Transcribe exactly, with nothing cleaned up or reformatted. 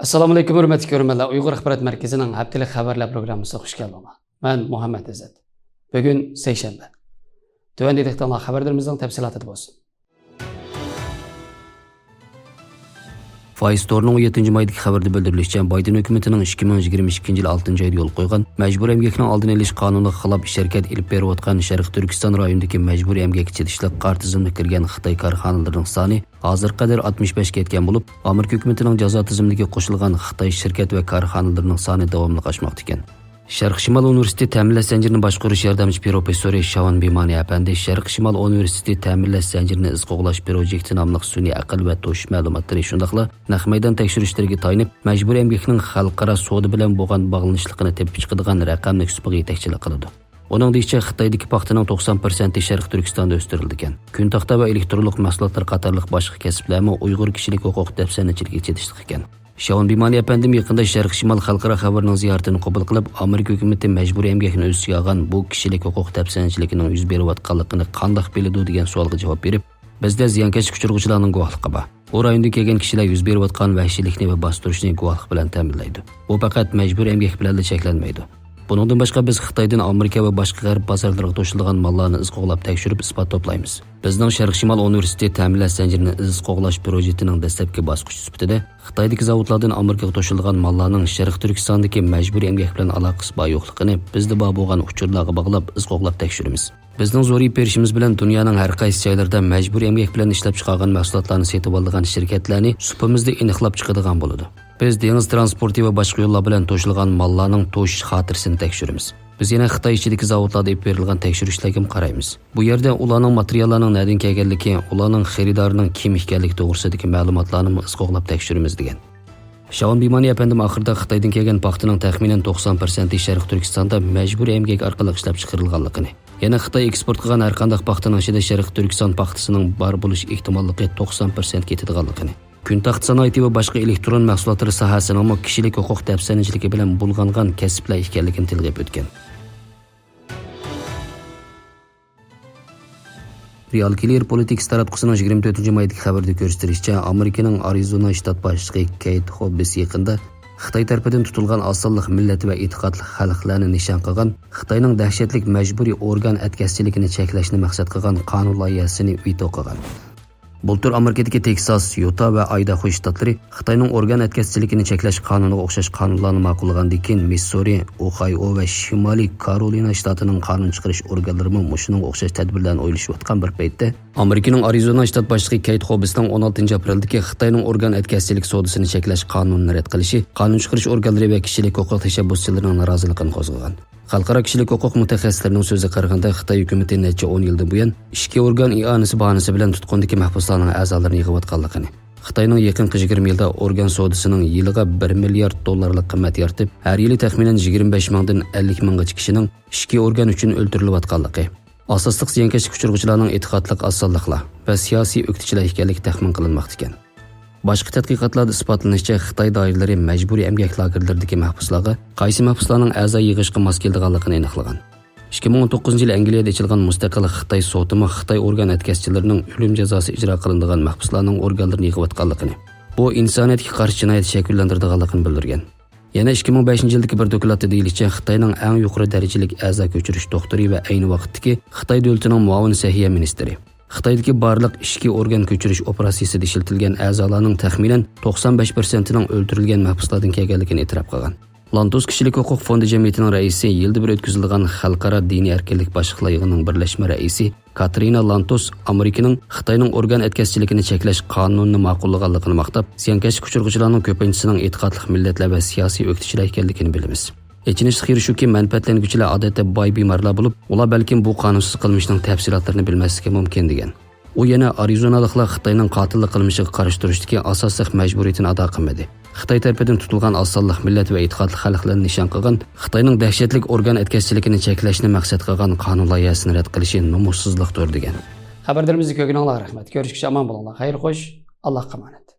ئەسسالامۇئەلەيكۇم، ھۆرمەتلىك كۆرۈرمەنلەر. ئۇيغۇر ئاخبارات مەركىزىنىڭ ھەپتىلىك خەۋەرلەر پروگراممىسىغا خۇش كەلدىڭلار. مەن مۇھەممەد ئىززەت. بۈگۈن سەيشەنبە. تۆۋەندە دىققىتىڭلار خەۋەرلىرىمىزنىڭ تەپسىلاتىدا بولسۇن. فايس تورنىڭ يەتتىنچى مايدىكى خەۋىرىدە بىلدۈرۈلۈشىچە، بايدېن ھۆكۈمىتىنىڭ ئىككى مىڭ يىگىرمە ئىككىنچى يىل ئالتىنچى ئايدا يولغا قويغان مەجبۇرىي ئەمگەكنىڭ ئالدىنى ئېلىش قانۇنىغا خىلاپ ئىش ھەرىكەت ئېلىپ بېرىۋاتقان شەرقىي تۈركىستان رايونىدىكى مەجبۇرىي ئەمگەككە چېتىشلىق قارا تىزىملىككە كىرگەن خىتاي كارخانىلىرىنىڭ سانى ھازىرغا قەدەر ئاتمىش بەشكە يەتكەن بولۇپ، ئامېرىكا ھۆكۈمىتىنىڭ جازا تىزىملىكىگە قوشۇلغان خىتاي شىركەت ۋە كارخانىلىرىنىڭ سانى داۋاملىق ئاشماقتا ئىكەن. شەرقىي شىمال ئۇنىۋېرسىتېتى تەمىنلەش زەنجىرىنى باشقۇرۇش ياردەمچى پروفېسسورى شاۋان بىمانى ئەپەندى شەرقىي شىمال ئۇنىۋېرسىتېتى تەمىنلەش زەنجىرىنى ئىز قوغلاش پىروجېكتى ناملىق سۈنئىي ئەقىل ۋە توشۇش مەلۇماتلىرى، شۇنداقلا نەق مەيدان تەكشۈرۈشلىرىگە تايىنىپ، مەجبۇرىي ئەمگەكنىڭ خەلقئارا سودا بىلەن بولغان باغلىنىشلىقىنى تېپىپ چىقىدىغان رەقەملىك سۇپىغا يېتەكچىلىك قىلىدۇ. ئۇنىڭ دېيىشىچە، خىتايدىكى پاختىنىڭ توقسان پىرسەنتى شەرقىي تۈركىستاندا ئۆستۈرۈلىدىكەن. كۈن تاختا ۋە ئېلېكترونلۇق مەھسۇلاتلار قاتارلىق باشقا كەسىپلەرمۇ ئۇيغۇر كىشىلىك ھوقۇق دەپسەندىچىلىكىگە چېتىشلىق ئىكەن. شياۋن بىمانى ئەپەندىم يېقىندا شەرقىي شىمال خەلقئارا خەۋىرىنىڭ زىيارىتىنى قوبۇل قىلىپ، ئامېرىكا ھۆكۈمىتى مەجبۇرىي ئەمگەكنى ئۆز ئىچىگە ئالغان بۇ كىشىلىك ھوقۇق دەپسەندىچىلىكىنىڭ يۈز بېرىۋاتقانلىقىنى قانداق بىلىدۇ دېگەن سوئالغا جاۋاب بېرىپ، بىزدە زىيانكەشلىك ئۇچرىغۇچىلارنىڭ گۇۋاھلىقى بار. ئۇ رايوندىن كەلگەن كىشىلەر يۈز بېرىۋاتقان ۋەھشىيلىكنى ۋە باستۇرۇشنى گۇۋاھلىق بىلەن تەمىنلەيدۇ. بۇ پەقەت مەجبۇرىي ئەمگەك بىلەنلا چەكلەنمەيدۇ. بۇنىڭدىن باشقا، بىز خىتايدىن ئامېرىكا ۋە باشقا غەرب بازارلىرىغا توشۇلىدىغان ماللارنى ئىز قوغلاپ تەكشۈرۈپ ئىسپات توپلايمىز. بىزنىڭ شەرقىي شىمال ئۇنىۋېرسىتېتى تەمىنلەش زەنجىرىنى ئىز قوغلاش پىروجېكتىنىڭ دەسلەپكى باسقۇچى سۈپىتىدە خىتايدىكى زاۋۇتلاردىن ئامېرىكىغا توشۇلىدىغان ماللارنىڭ شەرقىي تۈركىستاندىكى مەجبۇرىي ئەمگەك بىلەن ئالاقىسى بار يوقلۇقىنى بىزدە بار بولغان ئۇچۇرلارغا باغلاپ ئىز قوغلاپ تەكشۈرىمىز. بىزنىڭ زورىيىپ بېرىشىمىز بىلەن دۇنيانىڭ ھەر قايسى جايلىرىدا مەجبۇرىي ئەمگەك بىلەن ئىشلەپ چىقارغان مەھسۇلاتلارنى سېتىۋالىدىغان شىركەتلەرنى سۇپىمىزدا ئېنىقلاپ چىقىدىغان بولىدۇ. بىز دېڭىز ترانسپورتى ۋە باشقا يوللار بىلەن توشۇلغان ماللارنىڭ توشۇش خاتىرىسىنى تەكشۈرىمىز. بىز يەنە خىتاي ئىچىدىكى زاۋۇتلاردا ئېلىپ بېرىلغان تەكشۈرۈشلەرگىمۇ قارايمىز. بۇ يەردە ئۇلارنىڭ ماتېرىياللارنىڭ نەدىن كەلگەنلىكى، ئۇلارنىڭ خېرىدارىنىڭ كىم ئىكەنلىكى توغرىسىدىكى مەلۇماتلارنىمۇ ئىز قوغلاپ تەكشۈرىمىز، دېگەن. شياۋن بىمانى ئەپەندىم ئاخىرىدا خىتايدىن كەلگەن پاختىنىڭ تەخمىنەن توقسان پىرسەنتى شەرقىي تۈركىستاندا مەجبۇرىي ئەمگەك ئارقىلىق ئىشلەپچىقىرىلغانلىقىنى، يەنە خىتاي ئېكسپورت قىلغان ھەرقانداق پاختىنىڭ ئىچىدە شەرقىي تۈركىستان پاختىسىنىڭ بار بولۇش ئېھتىماللىقى توقسان پىرسەنتكە يېتىدىغانلىقىنى، كۈن تاختا سانائىتى ۋە باشقا ئېلېكترون مەھسۇلاتلىرى ساھەسىنىڭمۇ كىشىلىك ھوقۇق دەپسەندىچىلىكى بىلەن بۇلغانغان كەسىپلەر ئىكەنلىكىنى تىلغا ئېلىپ ئۆتكەن. رېئال كىلىر پولىتىكس تاراتقۇسىنىڭ يىگىرمە تۆتىنچى مايدىكى خەۋىرىدە كۆرسىتىلىشىچە، ئامېرىكىنىڭ ئارىزونا شتات باشلىقى كېيت خوببس يېقىندا خىتاي تەرىپىدىن تۇتۇلغان ئاز سانلىق مىللەت ۋە ئېتىقادلىق خەلقلەرنى نىشان قىلغان خىتاينىڭ دەھشەتلىك مەجبۇرىي ئورگان ئەتكەستىچىلىكىنى چەكلەشنى مەقسەت قىلغان قانۇن لايىھەسىنى ۋېتو قىلغان. بۇلتۇر ئامېرىكىدىكى تېكساس، يۇتا ۋە ئايداھو شتاتلىرى خىتاينىڭ ئورگان ئەتكەستىچىلىكىنى چەكلەش قانۇنىغا ئوخشاش قانۇنلارنى ماقۇللىغاندىن كېيىن، مىسسۇرى، ئوھايو ۋە شىمالىي كارولىنا شتاتىنىڭ قانۇن چىقىرىش ئورگانلىرىمۇ مۇشۇنىڭغا ئوخشاش تەدبىرلەرنى ئويلىشىۋاتقان بىر پەيتتە، ئامېرىكىنىڭ ئارىزونا شتات باشلىقى كېيت خوببسنىڭ ئون ئالتىنچى ئاپرېلدىكى خىتاينىڭ ئورگان ئەتكەستىچىلىك سودىسىنى چەكلەش قانۇنىنى رەت قىلىشى قانۇن چىقىرىش ئورگانلىرى ۋە كىشىلىك ھوقۇق تەشەببۇسچىلىرىنىڭ نارازىلىقىنى قوزغىغان. خەلقئارا كىشىلىك ھوقۇق مۇتەخەسسىسلىرىنىڭ سۆزىگە قارىغاندا، خىتاي ھۆكۈمىتى نەچچە ئون يىلدىن بۇيان ئىچكى ئورگان ئىئانىسى باھانىسى بىلەن تۇتقۇندىكى مەھبۇسلارنىڭ ئەزالىرىنى يىغىۋاتقانلىقىنى، خىتاينىڭ يېقىنقى يىگىرمە يىلدا ئورگان سودىسىنىڭ يىلىغا بىر مىليارد دوللارلىق قىممەت يارىتىپ، ھەر يىلى تەخمىنەن يىگىرمە بەش مىڭدىن ئەللىك مىڭغىچە كىشىنىڭ ئىچكى ئورگان ئۈچۈن ئۆلتۈرۈلۈۋاتقانلىقى، ئاساسلىق زىيانكەشلىك ئۇچرىغۇچىلارنىڭ ئېتىقادلىق ئاز سانلىقلار ۋە سىياسىي ئۆكتىچىلەر ئىكەنلىكى تەخمىن قىلىنماقتا ئىكەن. باشقا تەتقىقاتلاردا ئىسپاتلىنىشىچە، خىتاي دائىرىلىرى مەجبۇرىي ئەمگەك لاگېرلىرىدىكى مەھبۇسلارغا قايسى مەھبۇسلارنىڭ ئەزا يىغىشقا ماس كېلىدىغانلىقىنى ئېنىقلىغان. ئىككى مىڭ ئون توققۇزىنچى يىلى ئەنگلىيەدە ئېچىلغان مۇستەقىل خىتاي سوتىمۇ خىتاي ئورگان ئەتكەسچىلىرىنىڭ ئۆلۈم جازاسى ئىجرا قىلىنىدىغان مەھبۇسلارنىڭ ئورگانلىرىنى يىغىۋاتقانلىقىنى، بۇ ئىنسانىيەتكە قارشى جىنايەت شەكىللەندۈرىدىغانلىقىنى بىلدۈرگەن. يەنە ئىككى مىڭ بەشىنچى يىلدىكى بىر دوكلاتتا دېيىلىشىچە، خىتاينىڭ ئەڭ يۇقىرى دەرىجىلىك ئەزا كۆچۈرۈش دوختۇرى ۋە ئەينى ۋاقىتتىكى خىتاي دۆلىتىنىڭ مۇئاۋىن سەھىيە مىنىستىرى، خىتايدىكى بارلىق ئىچكى ئورگان كۆچۈرۈش ئوپېراتسىيىسىدا ئىشلىتىلگەن ئەزالارنىڭ تەخمىنەن توقسان بەش پىرسەنتىنىڭ ئۆلتۈرۈلگەن مەھبۇسلاردىن كەلگەنلىكىنى ئېتىراپ قىلغان. لانتوس كىشىلىك ھوقۇق فوندى جەمئىيىتىنىڭ رەئىسى، يىلدا بىر ئۆتكۈزۈلىدىغان خەلقئارا دىنىي ئەركىنلىك باشلىقلار يىغىنىنىڭ بىرلەشمە رەئىسى كاترىنا لانتوس ئامېرىكىنىڭ خىتاينىڭ ئورگان ئەتكەسچىلىكىنى چەكلەش قانۇنىنى ماقۇللىغانلىقىنى ماختاپ، زىيانكەشلىك ئۇچرىغۇچىلارنىڭ كۆپىنچىسىنىڭ ئېتىقادلىق مىللەتلەر ۋە سىياسىي ئۆكتىچىلەر ئىكەنلىكىنى بىلىمىز. ئېچىنىشلىق يېرى شۇكى، مەنپەئەتلەنگۈچىلەر ئادەتتە باي بىمارلار بولۇپ، ئۇلار بەلكىم بۇ قانۇنسىز قىلمىشنىڭ تەپسىلاتلىرىنى بىلمەسلىكى مۇمكىن، دېگەن. ئۇ يەنە ئارىزونالىقلار خىتاينىڭ قاتىللىق قىلمىشىغا قارشى تۇرۇشتىكى ئاساسلىق مەجبۇرىيىتىنى ئادا قىلمىدى. خىتاي تەرىپىدىن تۇتۇلغان ئاز سانلىق مىللەت ۋە ئېتىقادلىق خەلقلەرنى نىشان قىلغان خىتاينىڭ دەھشەتلىك ئورگان ئەتكەسچىلىكىنى چەكلەشنى مەقسەت قىلغان قانۇن لايىھەسىنى رەت قىلىشى نومۇسسىزلىقتۇر، دېگەن. خەۋەرلىرىمىزنى كۆرگىنىڭلارغا رەھمەت. كۆرۈشكىچە ئامان بولۇڭلار. خەير خوش. ئاللاھقا ئامانەت.